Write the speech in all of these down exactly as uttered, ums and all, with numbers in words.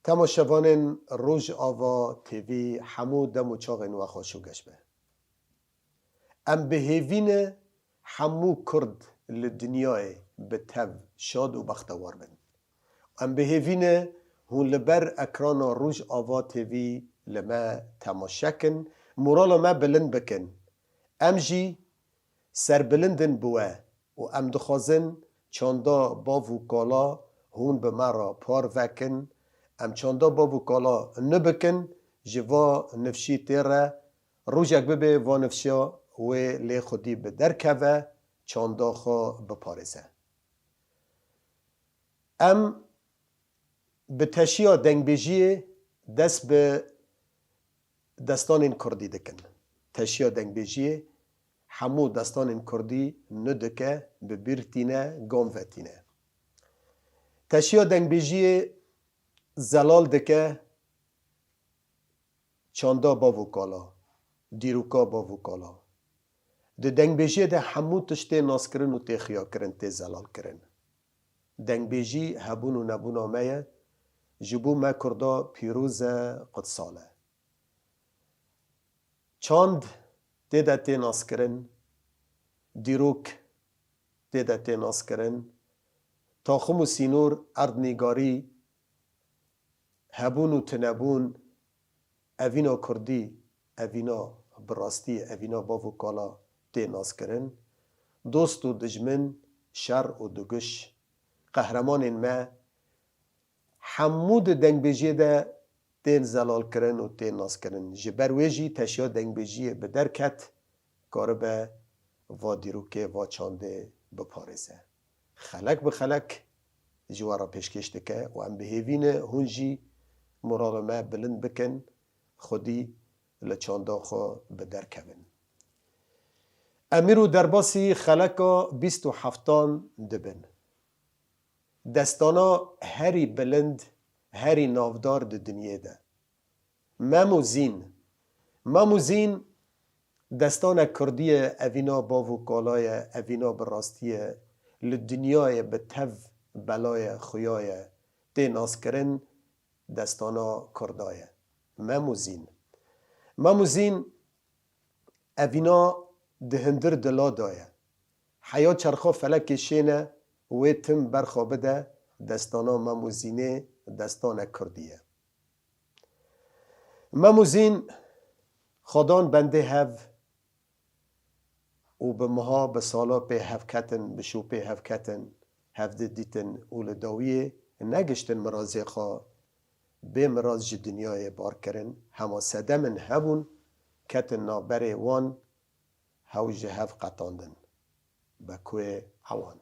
Temaşevanên Rojava T V, hemû dem û çaxên we xweş û geş be. Em bi hêvî ne hemû Kurd li dinyayê bi tev şad û bextewar bin. Em bi hêvî ne hûn li ber ekrana Rojava T V li me temaşe kin, morala me bilind bikin. Em jî serbilind in bi we û em dixwazin çanda bav û kala hûn bi me re parve kin. Em çanda bav û kala nibikin, ji va nifşî tê re rojek bibe va nifşa wê lê xwedî bi derkeve, çanda xwe biparêze. Em bi teşiya dengbêjiyê dest bi destanên kurdî dikin. Teşiya dengbêjiyê hemû destanên kurdî nû dike, bi bîr tîne, gam ve tîne. Teşiya dengbêjiyê zelal dike çanda bav û kala, dîroka bav û kala. Di dengbêjiyê de hemû tişt tê naskirin û tê xiyakirin, tê zelalkirin. Dengbêjî hebûn û nebûna me ye, ji bo me Kurda pîroz e, qutsal e. Çand tê de tê naskirin, dîrok tê de tê naskirin, taxim û sînor, erdnîgarî, hebûn û tunebûn, evîna kurdî, evîna bi rastî, evîna bav û kala tê naskirin. Dost û dijmin, şer û dugiş, qehremanên me, hemû di dengbêjiyê de tên zelalkirin û tên naskirin. Ji ber wê jî teşiya dengbêjiyê bi derket, karibe va dîrokê, va çandê biparêze. Xelek bi xelek ji we re pêşkêş dike û em bi hêvî ne hûn jî morala me bilind bikin, xwedî li çanda xwe bi derkevin. Em îro derbasî xeleka bîst û heftan dibin. Destana herî bilind, herî navdar di dinyê de. Mem û Zîn. Mem û Zîn destane kurdî ye, evîna bav û kala ye, evîna bi rastî ye, li dinyayê bi tev bela ye, xuya ye, tê naskirin destana kurda ye. Mem û Zîn. Mem û Zîn evîna di hundir dila de ye. Heya çerxa felekê şêne, wê tim berxa bide, destana Mem û Zînê destane kurdî ye. Mem û Zîn xwedan bendê hev û bi meha, bi sala pê hev ketin, bi şû pê hev ketin, hev di dîtin û li dawiyê negiştin mirazê xwe, bê miraz ji dinyayê bar kirin, hema sedemin hebûn, ketin navberê wan, hew ji hev qetandin. Be kuê ewan.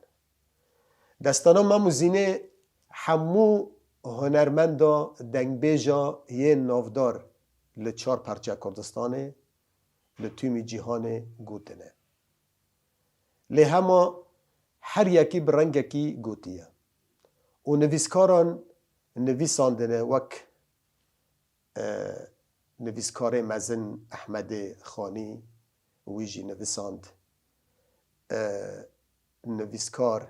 Destana Mem û Zînê hemû hunermenda, dengbêja yên navdar li çar perçe Kurdistanê, li tûmî cîhanê gotine. Lê hema her yekî bi rengekî gotiye. Û nivîskaran nivîsandine wek, e, nivîskarê mezin Ehmedê Xanî, wî jî nivisand. E, nivîskar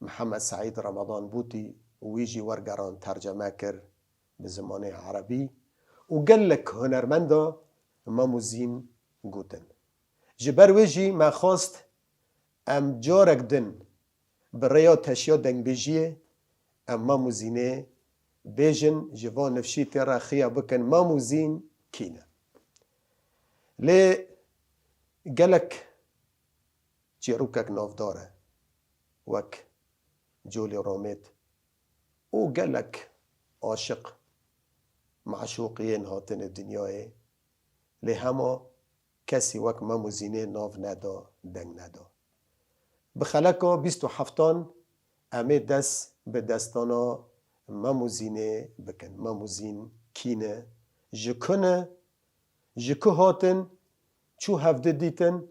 Mihemed Seîd Remadan Bûtî, wî jî wergeran, terceme kir bi zimanê erebî û gelek hunermenda Mem û Zîn gotin. Ji ber wê jî me xwest em carek din bi rêya teşiya dengbêjiyê em Mem û Zînê bêjin, ji van nifşî tê re xiya bikin, Mem û Zîn kî ne? Lê gelek çîrokek navdar e, wek Colê Romêt û gelek aşiq, meşûq yên hatine dinyayê, lê hema kesî wek Mem û Zînê nav neda, deng neda. Bi xeleka bîst û heftan em ê dest bi destana Mem û Zînê bikin. Mem û Zîn kî ne? Ji ku ne? Ji ku hatin? Çû hevdi dîtin?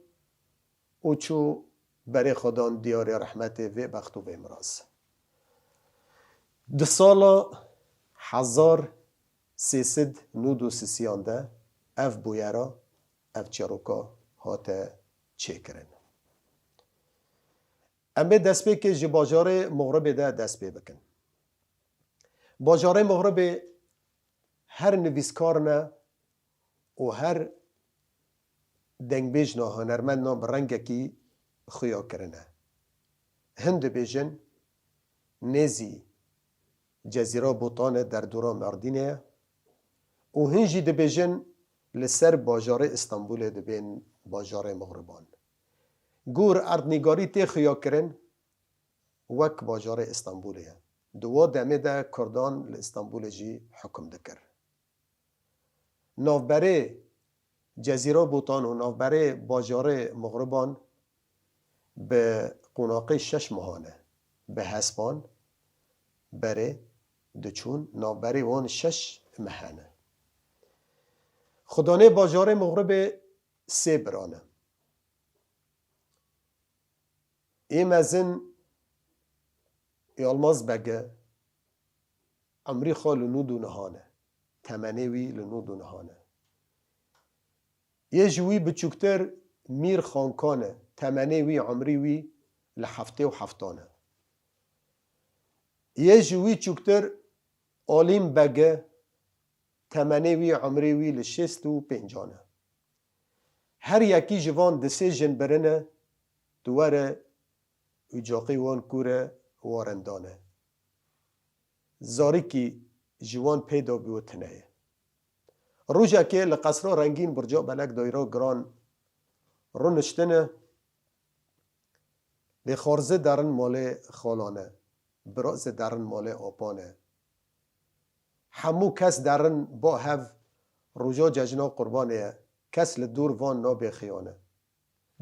Û çû berê xwe dan diyarê rehmetê vê bext û vê miraz. Di sala hezar sê sed nod û sisiyan de ev bûyera, ev çîroka hate çêkirin. Em ê destpêkê ji bajarê Mixribê de dest pê bikin. Bajarê Mixribê her nivîskar ne û her dengbêj ne, hunermend ne bi rengekî xuya kirine. Hin dibêjin nêzî Cezîra Botan e, derdora Merdînê ye û hin jî dibêjin li ser bajarê Îstanbulê dibên bajarê Mixriban. Gor erdnîgarî tê xuya kirin, wek bajarê Îstanbulê ye. Di wa demê de Kurdan li Îstanbulê jî hukum dikir. Navberê Cezîra Botan û navberê bajarê Mixriban bi qûnaqê şeş mehan e. Bi hespan berê diçûn, navberê wan şeş meh hene. Xudanê bajarê Mixribê sê biran e. Ê mezin Yalmaz Beg e, emrî xwe li nod û nehan e. Temenê wî li nod û nehan e. Yê ji wî biçûktir Mîr Xankan e. Temenê wî, emrî wî li heftê û heftan e. Yê ji wî çûktir Alîm Beg e. Temenê wî, emrê wî li şêst û pêncan e. Her yekî ji van di sê jin birine, di were ucaqî wan kûr e, warendan e. Zarîkî ji wan peyda bû tune ye. Rojekê li qesra rengîn Burca Belek Dayra Giran rûniştine, lê xwarzê derin malê xalan e, birazê derin malê apan e. Hemû kes derin ba hev, roja cejna qurbanê ye, kes li dûr van nabê xiyane.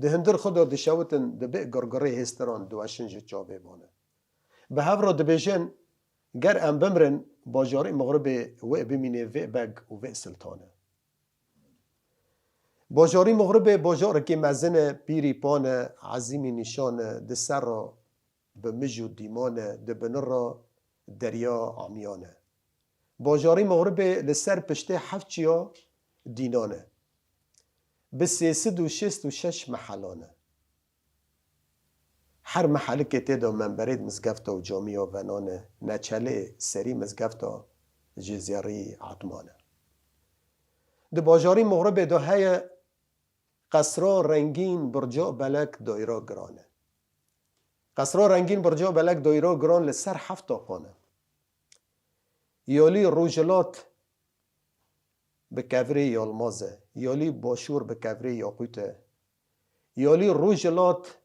Di hundir xwe de dişewitin, dibê girgirê hêstiran diweşin ji çavê wan e. Bi hev re dibêjin, ger em bimrin, bajarê Mixribê wê bimînê vê beg û vê siltan e. Bajarî Mixribê bajarekî mezin e, pîrî pan e, ezîmî nîşan e, di ser re bi mij û dîman e, di binir re derya amiyan e. Bajarî Mixribê li ser piştê heft çiya dînan e. Bi sê sed û şêst û şeş mehelan e. Her mehelikê tê de memberê mizgefta û camiya venan e, neçelê serî mizgefta ji zêrî etman e. Di bajarî Mixribê de heye qesra rengîn, birca belek, dayra giran e. Qesra rengîn, birca belek, dayra giran li ser heft taqan e. Yalî rojhilat bi kevirê yalmaz e, yalî başûr bi kevirê yaqût e, yalî rojhilat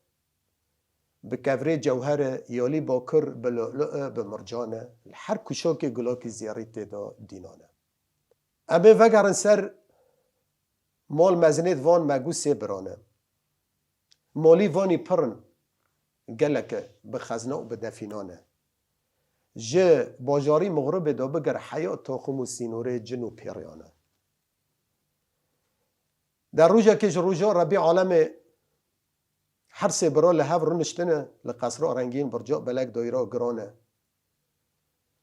bi kevirê cewher e, yalî bakur bi lu'lu' e, bi mircan e. Li her kuşakê gulakî zêrî tê de dînan e. Em ê vegerin ser mal mezinêd van Megu sê biran e. Malî vanî pir in, gelek e, bi xezna û bi defînan e. Ji bajarî Mixribê de bigir heya toxim û sînorê cin û pêriyan e. Der rojekê ji roja Rebî Alemê her sê bira li hev rûniştine li qesra rengîn, birca belek, dayra giran e.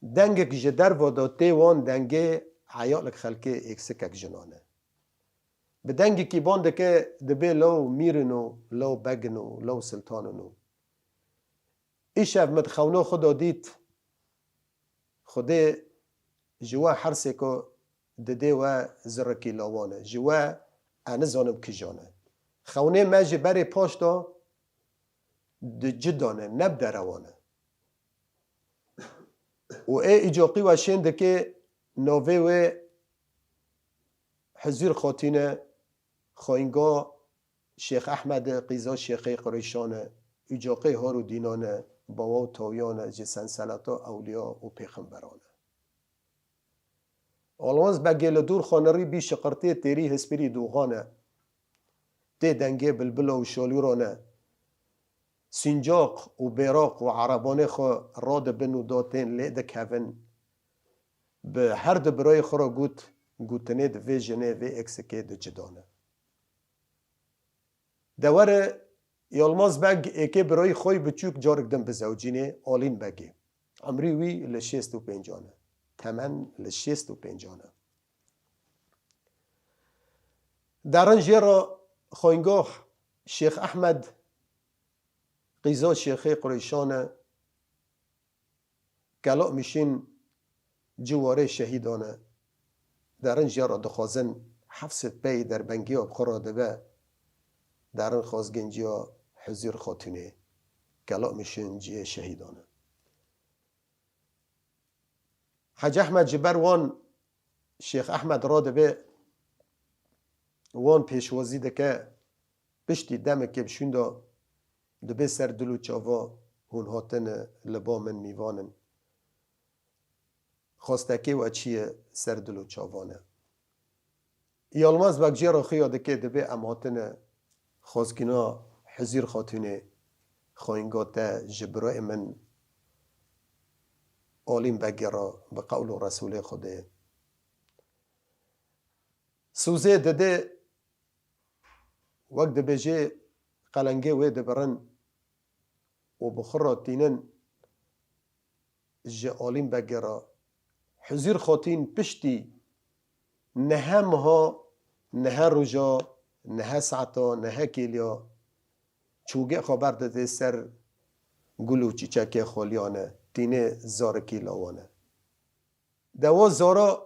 Dengek ji derve de tê wan dengê heyalek xelkê êksikek jinan e. Bi dengekî ban dike, dibê lew mîr in û lew beg in û lew siltan in û. Îşev min di xewna xwe de dît, Xwedê ji we her sêko didê we zirikî lawan e. Ji we ez nizanim kijan e. Xewnê me ji berê paş de di cidan e, ne bi derewan e. Û ê îcaqî we şên dike, navê wê Hizîr Xatîn e, xwînga Şêx Ehmed e, qîza Şêxê Qureyşan e, ucaqê har û dînan e, bawa û tawiyan e, ji senseleta ewliya û pêxemberan e. Almaz Begê li dûr xwe nirî bî şiqirtê têrî hispîrî dûxan e. Tê dengê bilbila û şalûran e. Sîncaq û bêraq û erebanê xwe radibin û da tên lê dikevin. Bi her du birayê xwe re got, gotinê di vê jinê vê êksikê di cidan e. De were Yalmaz Beg êkê birayî xwe yî biçûk carek din bizewcînê, Alîn Begê. Emrî wî li şêst û pêncan e. Temen li şêst û pêncan e. Derin jê re xwîngoh Şêx Ehmed, qîza Şêxê Qureyşan e. Kela Mîşîn Ciwarê şehîdan e. Derin jê re dixwazin heft sed pey derbengiya bi xwe re dibe. Derin xwazgên ciya Huzîr Xatûnê. Kelamê şin cihê şehîdan e. Hec Ehmed ji ber wan Şêx Ehmed radibe, wan pêşwazî dike, piştî demekê bi şûnda dibe ser dil û çava hûn hatine li ba min mîvan in. Xwestekê we çi ye ser dil û çavan e? Yalmaz Beg jê re xuya dike, dibe em hatine xwezgîna Huzîr Xatûnê, xwînga te ji birayê min Alîm Begê re bi qewl û Resûlê Xwedê. Sûzê dide, wek dibêje qelengê wê dibirin û bi xwe re tînin ji Alîm Begê re. Huzîr Xatîn piştî nehe meha, nehe roja, nehe saeta, nehe kêliya çûgê xwe berdide ser gul û çîçekê xweliyane, tîne zarikî lawane. Dewa zara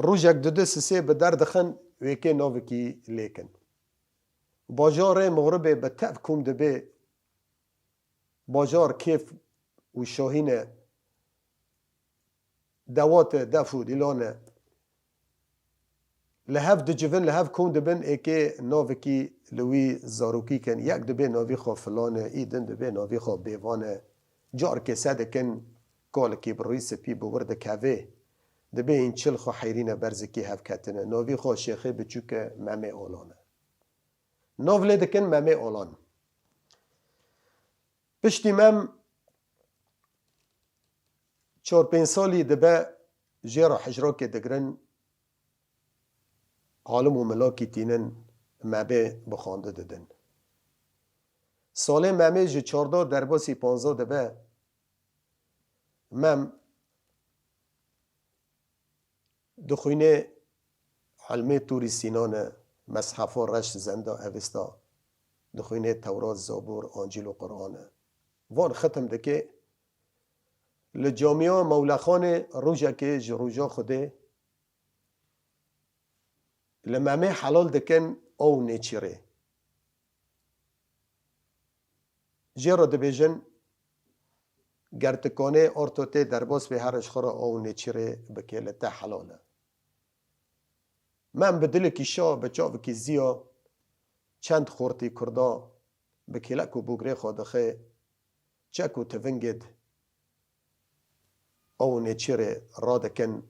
rojek dide sisê bi der dixin, wêkê navikî lêkin. Bajarê mixribê bi tev kom dibe, bajar kêf û şahîn e, dewat e, def û dîlan e. Li hev dicivin, li hev kom dibin, êkê navikî li wî zarokî kin. Yek dibe navî xwe filan e, î din dibe navî xwe bêvan e. Carkê se dikin, kalikî bi rûyî spî bi wir dikeve. Dibe hîn çil xwe heyrîne berzikî hev ketine. Navî xwe şêxê biçûk e, Memê Olan e. Nav lê dikin Memê Olan. Piştî Mem çar pênc salî dibe, jê re hicrakê digirin, alim û milakî tînin, Memê bi xwendin didin. Salê Memê ji çardeh derbasî panzdeh dibe, Mem dixwîne ilmê Tûrî Sînan e, meshefa reş, zenda, Evesta, dixwîne Tewrat, Zabûr, Ancîl û Quran e. Van xitim dike. Li Camiya Mewlexanê rojekê ji roja Xwedê li Memê helal dikin, ew nêçîrê. Jê re dibêjin, ger tu kanê orto tê derbas bê, here ji xwe re ew nêçîrê bike, li te helal e. Mem bi dilekî şa, bi çavekî ziya çend xortî kurda bi kêlek û bûgrê xwe dixe, çek û tivingê di. Ew nêçîrê radikin,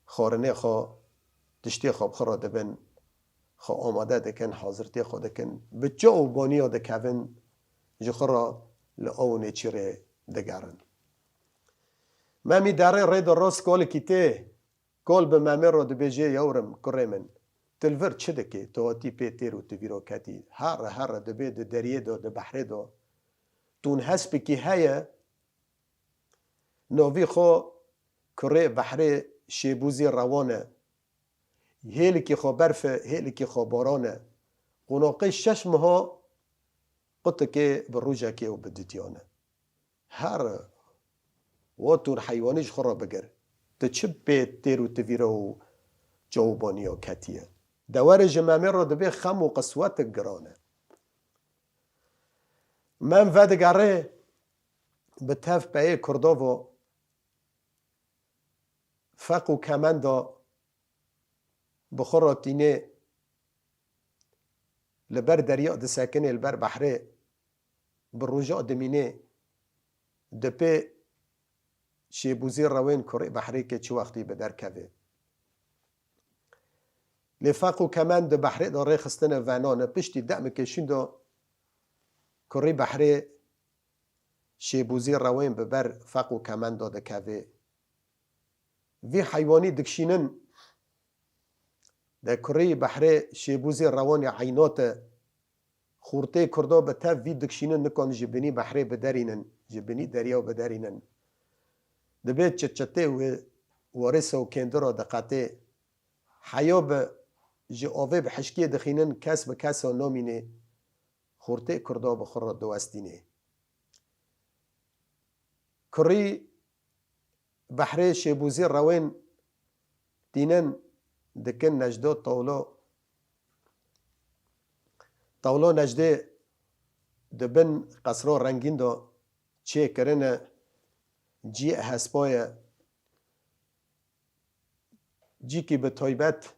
xwarinê xwe, tiştê xwe bi xwe re dibin, xwe amade dikin, hazirtiyê xwe dikin. Bi çav û baniya dikevin, ji xwe re li ew nêçîrê digerin. Memî derê rê de rast kalikî tê, kal bi Memê re dibêje, yewrim, kurê min, tu li vir çi dikê? Tu hatî pê têr û tu vîro ketî. Here, here, dibê di deriyê de, di behrê de. Tûn hespikî heye, navî xwe kurê behrê Şêbûzî Rewan e. Hêlikî xwe berf e, hêlikî xwe baran e. Qonaxê şeş meha qutikê bi rojekê û bi didiyan e. Here, wa tûr heywanî ji xwe re bigir. Tu çi pê têr û tivîra û çawbaniya ketiye? Dewerê ji Memê re dibê xem û qiswetik giran e. Mem vedigere, bi tev peyê Kurda ve feq û kemenda bi xwe re tînê, li ber derya disekinê, li ber behrê, bi roja dimînê, dipê Şêbûzî Rewên kurê behrê ke çi wextî bi derkeve. Lê feq û kemend di behrê de rêxistine venane, piştî demekê şûnda kurî behrê Şêbûzî Rewên bi ber feq û kemenda dikeve. Vî heywanî dikşînin, de kurî behrê Şêbûzî Rewanê eynate. Xortê Kurda bi tev vî dikşînin, nikan ji binî behrê biderînin, ji binî derya biderînin. Dibê çitçitê wê warisa û kêndira diqetê. Heya bi ji avê bi hişkê dixînin, kes bi kesa namînê. Xortê Kurda bi xwe re diwestînê. Kurî behrê Şêbûzî Rewên tînin dikin Necdo Tawlo. Tawlo Necdê di bin qesro rengîn de çê kirine, cî hespa ye. Cîkî bi taybet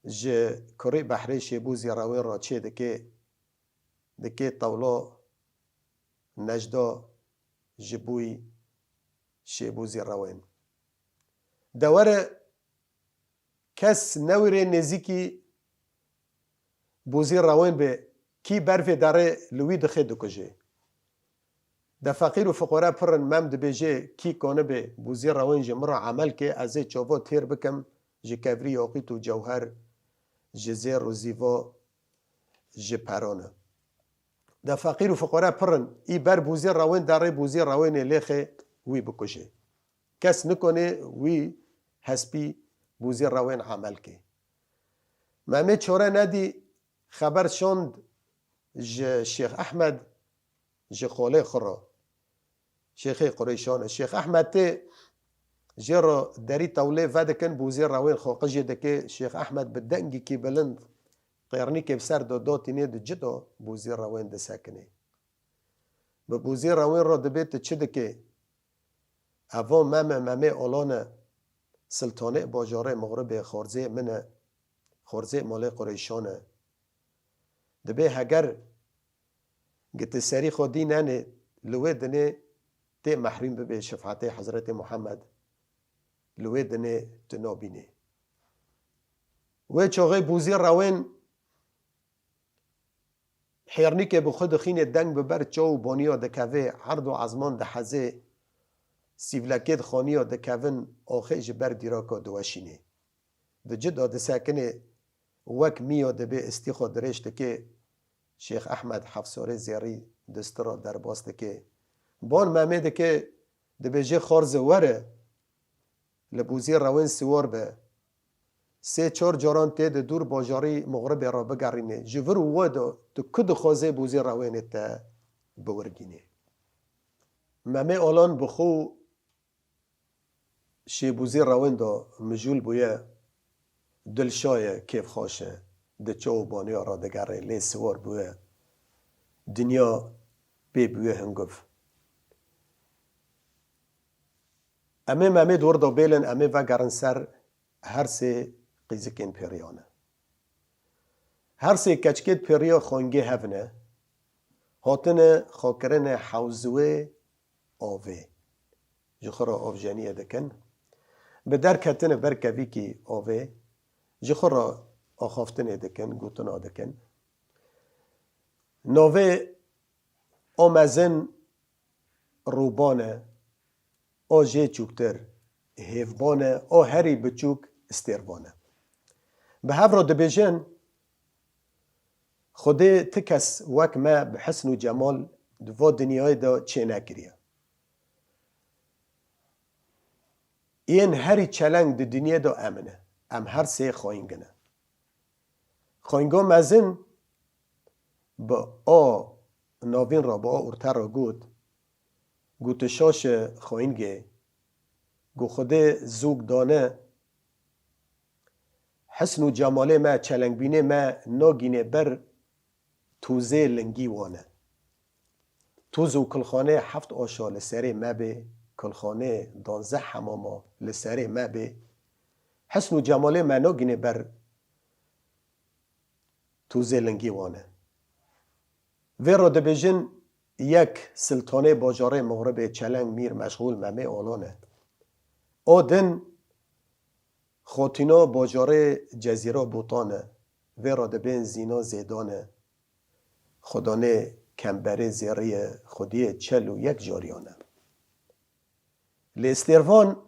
ji kurî behrê Şêbûzî Rewên re çê dike, dike Tawlo Necdo ji bûyî Şêbûzî Rewên. De were kes newêrê nêzîkî Bûzî Rewên be, kî ber vê derê li wî dixê dikuje. De feqîr û fiqore pir in, Mem dibêje, kî konibe Bûzî Rewên ji min re emel ke, ez ê çavo têr bikim ji kevrî yaqût û cewher, ji zêr û zîva, ji perane. De feqîr û fiqore pir in, î ber Bûzî Rewên derê Bûzî Rewênê lêxe wî bikuje. Kes nikone wî hespî Bûzî Rewên emel ke. Memê çore nedî xeber şand ji Şêx Ehmed ji xolê xwe re. Şêxê Qureyşan e. Şêx Ehmed tê jê re derî tewlê vedikin, Bûzî Rewên xwe qijê dike. Şêx Ehmed bi dengekî bilind qêrnîkê bi ser de datînê, di cida Bûzî Rewên disekine. Bi Bûzî Rewên re dibê, tu çi dikê? Evo Mem e, Memê Olan e. Siltanê bajarê Mixribê xorzê min e. Xorzê malê Qureyşan e. Dibê heger gi tu serî xwe dî nenê, li wê dinê tê mehrûm bibê şefaetê Hezretê Muhammed. Li wê dinê tu nabînê. Wê çaxê Bûzî Rewên hêrnîkê bi xwe dixînê, deng bi ber çaw û baniya dikeve, erd û ezman diheze, sîvlekê di xaniya dikevin, axê ji ber dîraka diweşînê. Di cida disekine, wek miya dibê, istî xwe dirêj dike, Şêx Ehmed Hefsarê Zêrî distira derbas dike. Ban Memê dike, dibêje, Xorze were, li Bûzî Rewên siwar be. Sê çar caran tê di dûr bajarî Mixribê re bigerîne. Ji vir û we de tu ku dixwazê Bûzî Rewênê te biwirgînê. Memê Olan bi xwe û Şêbûzî Rewên de mijûl bûye, dilşa ye, kêfxweş e, di çaw û baniya re digere, lê siwar bûye, dinya pê bûye hingiv. Em ê Memê di wir de bêlin, em ê vegerin ser her sê qîzikên pêriyan e. Her sê keçikê di pêriya xwengê hev ne, hatine xwekirine hewziwê avê. Ji xwe re avjeniyê dikin. Bi derketine ber kevîkî avê, ji xwe re axaftinê dikin, gotina dikin. Navê a mezin rûban e, a jê çûktir hêvban e, a herî biçûk stêrvan e. Bi hev re dibêjin, Xwedê ti kes wek me bi hisn û cemal di va dinyayê de çênekiriye. Yên herî çeleng di dinyê de em ne. Em her sê xwayîngin e. Xwayînga mezin bi a navîn re, bi a orte re got, got, tu şaş e xwayîngê, got, Xwedê zûk dane, hisn û cemalê me, çelengbînê me nagîne ber tûzê lingî wan e. Tûz û kulxanê heft aşa li serê me bê, kulxanê danzeh hemama li serê me bê, hisn û cemalê me nagîne ber tûzê lingî wan e. Vê re dibêjin yek siltanê bajarê Mixribê çeleng Mîr Meşxûl Memê Olan e. O din xotîna bajarê Cezîra Botan e. Vê re dibên Zîna Zêdan e. Xudanê kemberê zêrî ye, xwediyê çel û yek jariyan e. Lê stêrvan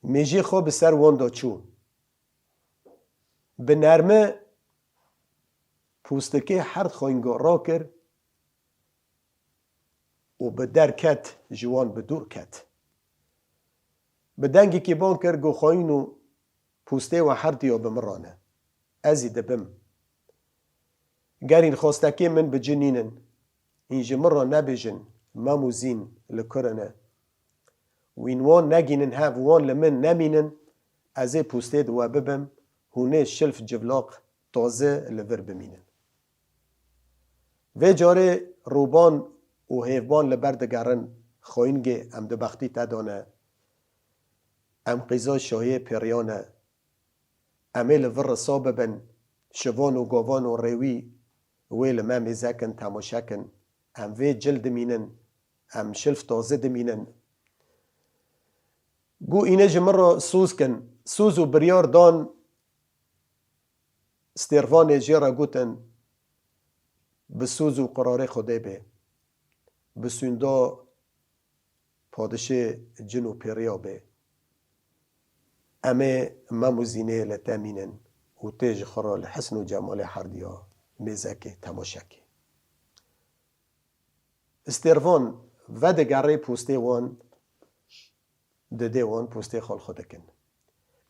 mêjê xwe bi ser wan de çû. Bi nermi pûstikê herd xwînga rakir û bi derket ji wan bi dûr ket. Bi dengekî ban kir, got, Xwîn û pûstê we herdiya bi min re ne. Ez jî dibim. Gerîn xwestekê min bi cî nînin. Hîn ji min re nebêjin, Mem û Zîn li kur ne. Wîn wan negînin hev, wan li min nemînin, ez ê pûstê di we bibim, hûn ê şilf civlaq taze li vir bimînin. Vê carê rûban û hêvban li ber digerin, xwîngê em di bextî te dane. Em qîza şahiyê pêriyan e. Em ê li vir risa bibin, şivan û govan û rêwî wê li me mêze kin, temaşe kin. Em vê cil dimînin, em şilf tazî dimînin. Got, înê ji min re soz kin. Soz û biryar dan, stêrvanê jê re gotin, bi soz û qirarê Xwedê bê. Bi sûnda padişê cin û pêriya bê. Em ê Mem û Zînê li te mînin û tê ji xwe re li hisn û cemalê herdiya mêzekê, temaşekê. Stêrvan vedigerê pûstê wan, didê wan pûstê xwe li xwe dikin.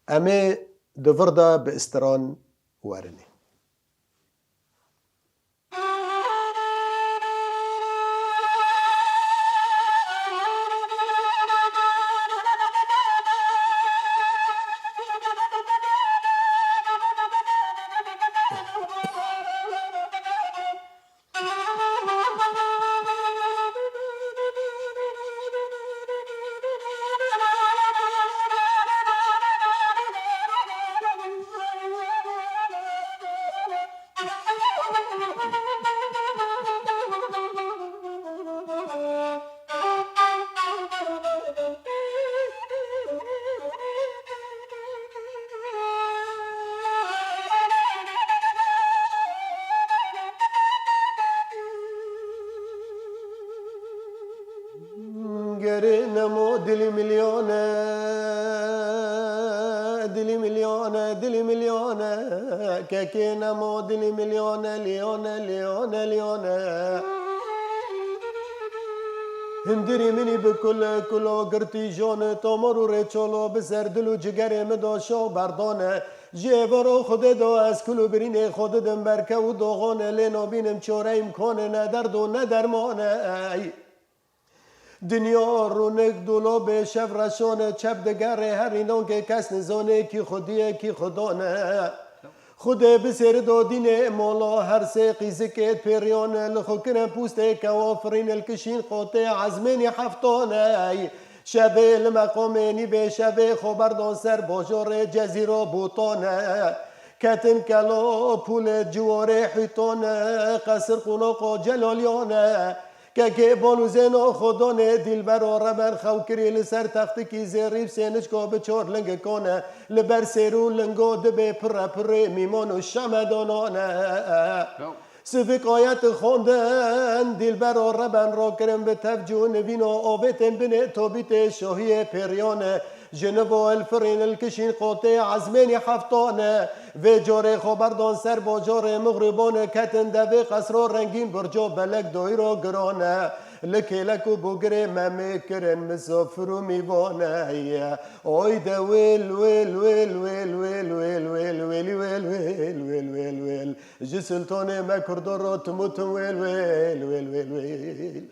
Em ê di vir de bi istiran werinê. Gerê nemo dilî milyon e, dilî milyon e, dilî milyon e. Kekê nemo dilî milyon e, liyone, liyone, liyone. Hindirî minî bi kul, kulo girtî jone, tomor û rêçolo bi ser dil û cigerê min do şo berdone. Ji êvaro Xwedê do ez kul û birînê xwe didim berke û doxone, lê nobînim çore îmkone, ne derd û ne dermone. Ey. Dinya rûnik dolobê şev reşone, çep digerê herî nonkê kes nizone, kî xwediyê kî xwedone. Xwedê bi sêri do dînê mola her sê qîzikê pêriyone, li xwe kirin pûstê kewa firîn, li kişîn qotê ezmênî heftone. Şevê li meqomê nîvê şevê xwe berdon ser bojorê cezîro bûtone. Ketin kelo pûlê ciwarê hîtone, qesir qûnoqo celaliyone. Kekê bal û zêno xwe donê dîlbero reber xew kirî li ser textikî zêrî sêniçko bi çor lingikone. Li ber sêr û lingo dibê pirre pirrê mîmon û şemedonan e. Sivik ayet xondin, dîlbero reben ro kirin bi tevcû nivîno ovêtên binê tobîtê şohiyê pêriyan e. Ji nivo el firîn el kişîn qotê ezmênî heftan e. Vê corê xwe berdan ser bajarê mixrîban e, ketin devê qesro rengîn burco belek doyro giran e. Li kêlek û bûgirê memê kirin misafir û mîvan e. Oy de wêl, wêl, wêl. Ji sultanê me kurdo ro tim û tim wêl, wêl, wêl, wêl, wêl.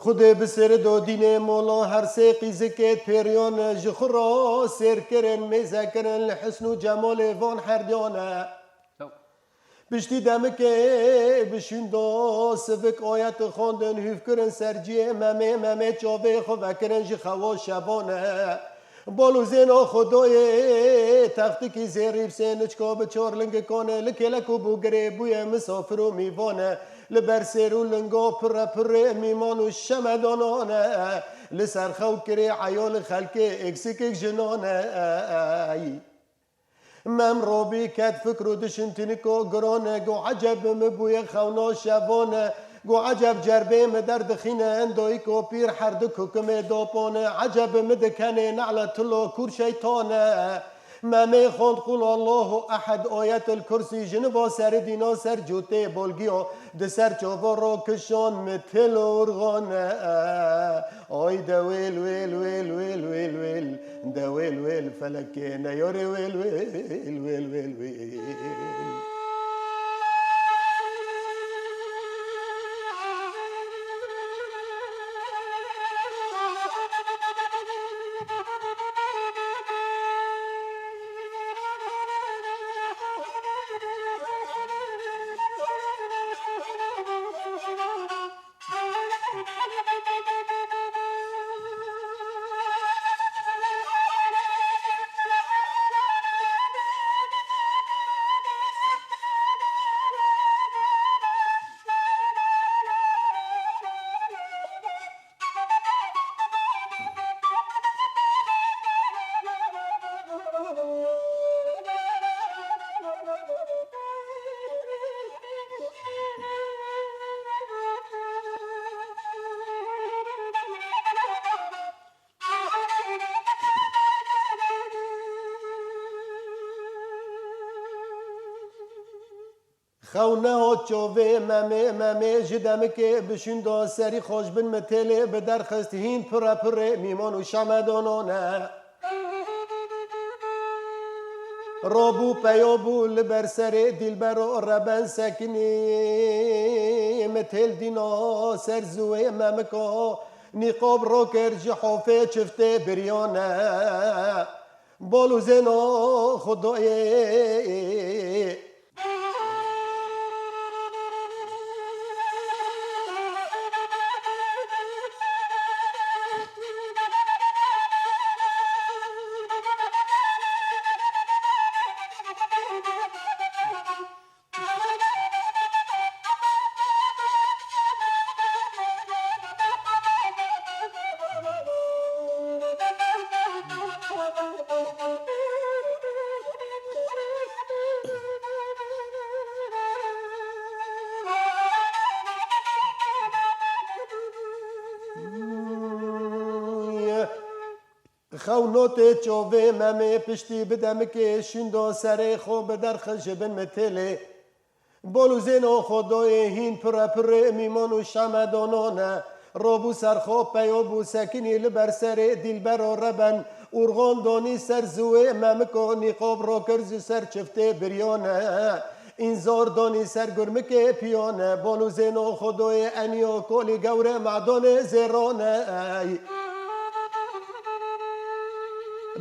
Xwedê bi sêr do dînê mola her sê qîzikê pêriyan e, ji xwe ra sêr kirin, mêze kirin li hisn û cemalê van herdiyan e. Piştî demikê bi şûndo sivik ayet xwendin, hûf kirin ser ciyê memê, memê çavê xwe vekirin ji xewa şevan e. Bal û zêna Xwedayê textikî zêrî bi sêniçka bi çar lingikane, li kêlek û bûgirê bûye misafir û mîvan e. Li ber sêr û lingo pirre pirrê mîman û şemedanan e. Li ser xew kirê eya li xelkê êksikek jinan e. Mem robî ket fikr û dişin tiniko giran e. Got, eceb bi min bûye xewna şevan e. Got, eceb cerbê min derdixîne endoyîko pîr herdik hukimê dopan e. Eceb bi min dikenê ne'le tilo kûr şeytan e. Memê xwend Qul Allahu Ehed, Ayetil Kursî, ji niva serê dîna ser cûtê bolgiyo, di ser çava ro kişan mi têl orxane. Ay de wêl, wêl, wêl, wêl, wêl, wêl, de wêl, wêl, felekê neyarê wêl, wêl, wêl, wêl, wêl. Xew nehat çavê Memê, Memê ji demikê bi şûnda serî xwe ji bin mitêlê bi derxist, hîn pire pirê mîman û şemedanan e. Rabû peya bû li ber serê dîlbero reben sekinî, mitêl dîna ser ziwê Memiko, nîqab rakir ji hofê çiftê biriyane. Bal û zêna Xwedayê. Xew notê çovê Memê piştî bi demikê şûnda serê xwe bi derxist ji bin mitêlê. Bol û zêna Xwedayê hîn pire pirê mîman û şemedanan e. Robû ser xwe peya bû sekinî li ber serê dîlbero reben. Urxan danî ser ziwê Memiko nîqab rakir ji ser çiftê biriyane. Înzar danî ser gurmikê piyane. Bol û zêna Xwedayê eniya kolî gewre medanê zêrane.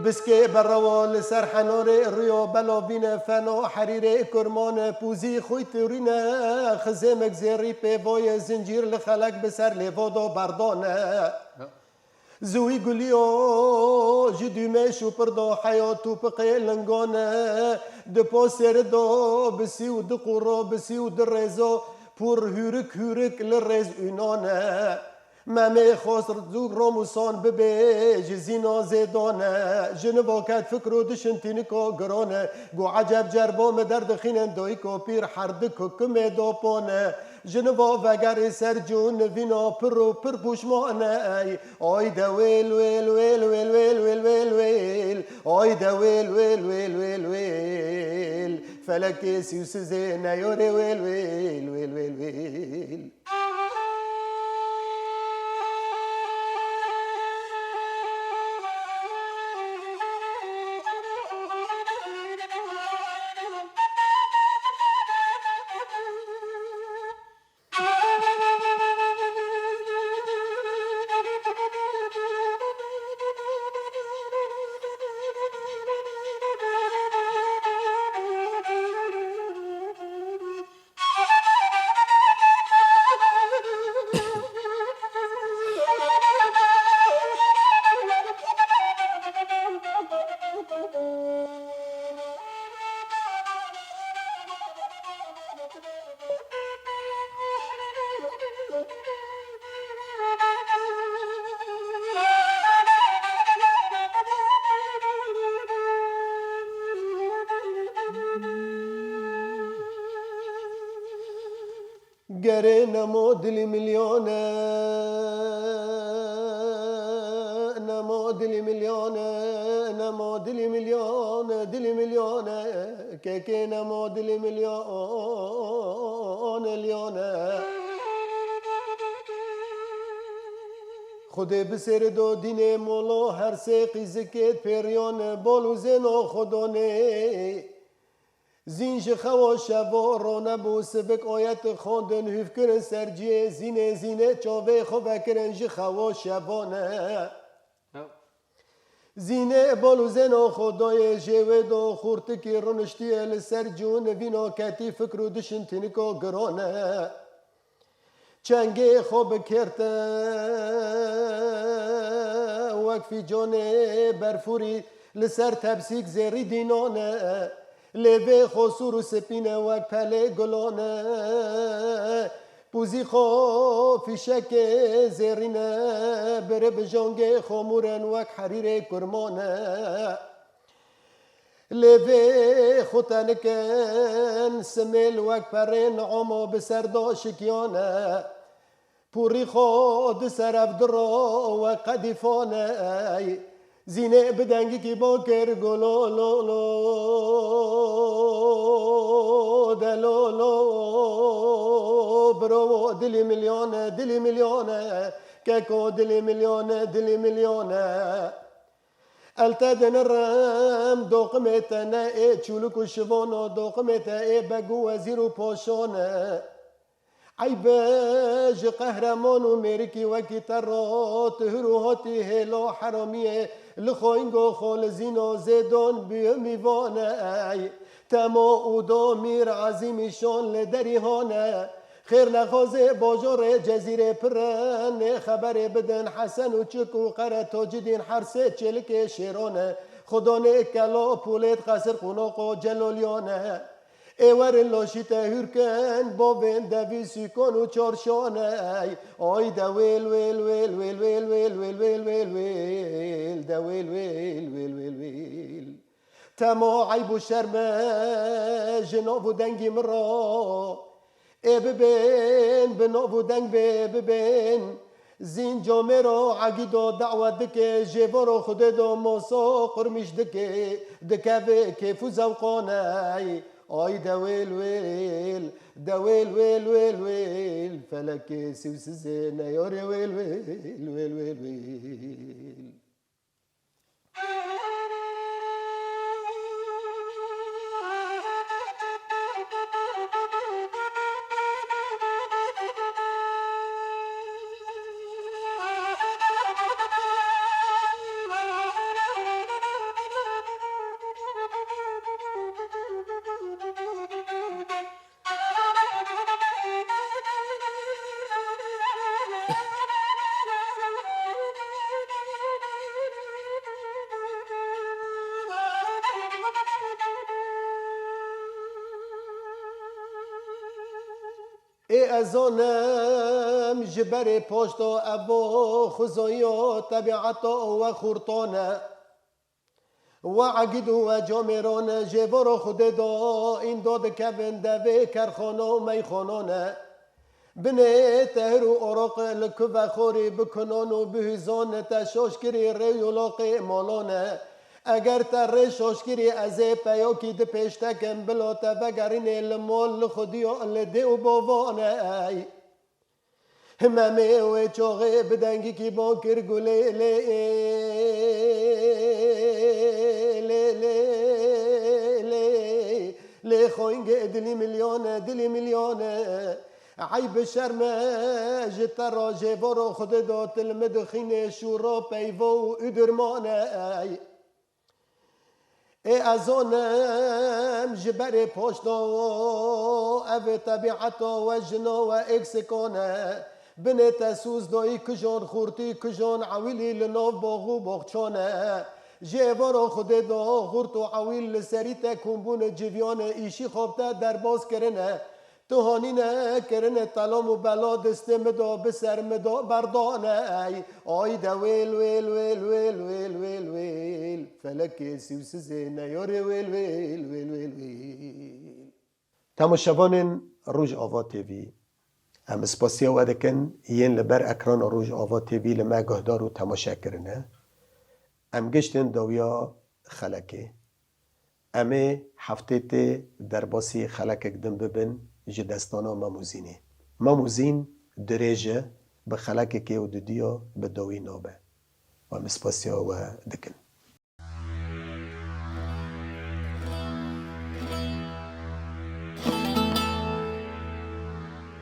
Biskê berewa li ser henarê riyo belavîne feno herîrê kurmane pûzî xwî turîne xizêmek zêrî pêvoyê zincîr li xelek bi ser lêvodo berdane. Ziwî guliyo ji dûmê şûpirdo heya tûpiqê lingane. Di posêrido bisî û di qûro bisî û di rêzo pûr hûrik hûrik li rêz ûnane. Memê xwest zû romûsan bibê ji zîna zêdane. Ji niva ket fikr û dişin tîniko girane. Got eceb cerbo mi derdixînin doyiko pîr herdik hukimê dopane. Ji niva vegerî ser cû nivîna pir û pir pûşmane. Ay de wêl, wêl, wêl. Ay de wêl, wêl, wêl, wêl, wêl. Felekê sî û sizê neyarê wêl, wêl, wêl, wêl, wêl. Gerê nemo dilî milyon e, nemo dilî milyon e, nemo dilî milyon e, dilî milyon e, kekê nemo dilî milyon e, lyon e. Xwedê bisêri do dînê molo her sê qîzikê pêriyon e, bol û zêno xwedonê. Zîn ji xewa şevo ronebû, sivik oyet xwendin, hûf kirin ser ciyê zînê, zînê çavê xwe vekirin ji xewa şevane. Zînê bol û zêno xwe doyê jê wê do xurtikî runiştiye li ser cû nivîno ketî fikr û dişin tîniko girone. Çengê xwe bikirte wek fîconê berfûrî li ser tepsîk zêrî dînone. Lê vê xwe sûr û spîne wek pelê gulone. Pûzî xwe fîşekê zêrîne, biri bi jongê xwe mûren wek herîrê kurmane. Lê vê xwe tenikin simêl wek perên omo bi ser do şikiyane. Pûrî xwe di ser ev diro we qedîfane. Zînê bi dengikî bo kir go lo lo lo de lo lo biro dilî milyone, dilî milyone, keko dilî milyone, dilî milyone. El te dinirim doqimê te ne ê çûlik û şivono, doqimê te ê beg û wezîr û poşone. Eyb e ji qehreman û mêrikî wekî te re, tu hir û hatî hêlo heramiyê, li xoyingo xwe li zîno zêdon bûye mîvane. Ey temo û do mîr ezîmî şon li derî hane. Xêr nexwazê bajorê cezîrê pir e, nê xeberê bidin Hesen û Çik û Qere Tocîdîn her sê çêlikê şêrone. Xwedonê kelo pûlêd qesir qûnoqo celoliyone. Ê werin loşî te hûr kin, bovên devî sîkon û çarşone. Ay de wêl, wêl, wêl, wêl, wêl, wêl, wêl, wêl, wêl, wêl, de wêl, wêl, wêl, wêl, wêl. Temo eyb û şerm e ji nav û dengî min re. Ê bibên bi nav û deng bê bibên. Zîn comêro egîdo dawet dike, jê voro Xwedê do moso qurmîş dike, dikeve kêf û zewqane. Ay de wêl wêl, de wêl wêl wêl wêl, felekê sî û sizê neyarê wêl wêl, wêl wêl wêl. Ê ez zanim ji berê poşto evo xuzoyo tebîeto we xurtone. We egîd û we comêron jê voro Xwedê do, îndo dikevin devê kerxono û meyxonone. Binê tehir û oroq li kuve xorî bi kunon û bi hûzon te şoşkirî rê û loqê molone. Eger te rê şoşkirî ez ê peyokî di pêştekim bilo te vegerînê li mol li Xwediyo li dê û bovone. Ey. Himemê wê çoxê bi dengikî bon kir gulê lê, lê, lê, lê, lê xoyngê dilî milyone, dilî milyone. Eyb şerm e ji te re jê voro Xwedê do til mi dixînê şûro peyvo û ûdirmane. Ey. Ê ez zonim ji berê poşto ev tebîeto we jino we êksikone. Binê te sûz doyî kijon xurtî kijon ewilî li nov box û boxçone. Ji êvaro Xwedê do xurt û ewil li serî te kumbûne civiyane îşî xwe bi te derbas kirine. Tu hanîne kirine telom û bela distê mi do bi ser mi do berdane ey. Ay de wêl, wêl, wêl, wêl, wêl, wêl, wêl. Felekê sî û sizê neyarê wêl, wêl, wêl, wêl, wêl. Temaşevanên Rojava T V. Em spasiya we dikin yên li ber ekrana Rojava T V li me guhdar û temaşe kirine. Em giştin dawiya xelekê. Em ê heftê tê derbasî xelekek din bibin ji destana Mem û Zînê. Mem û Zîn dirêj e, bi xelekekê û dudiya bi dawî nabe. Em spasiya we dikin.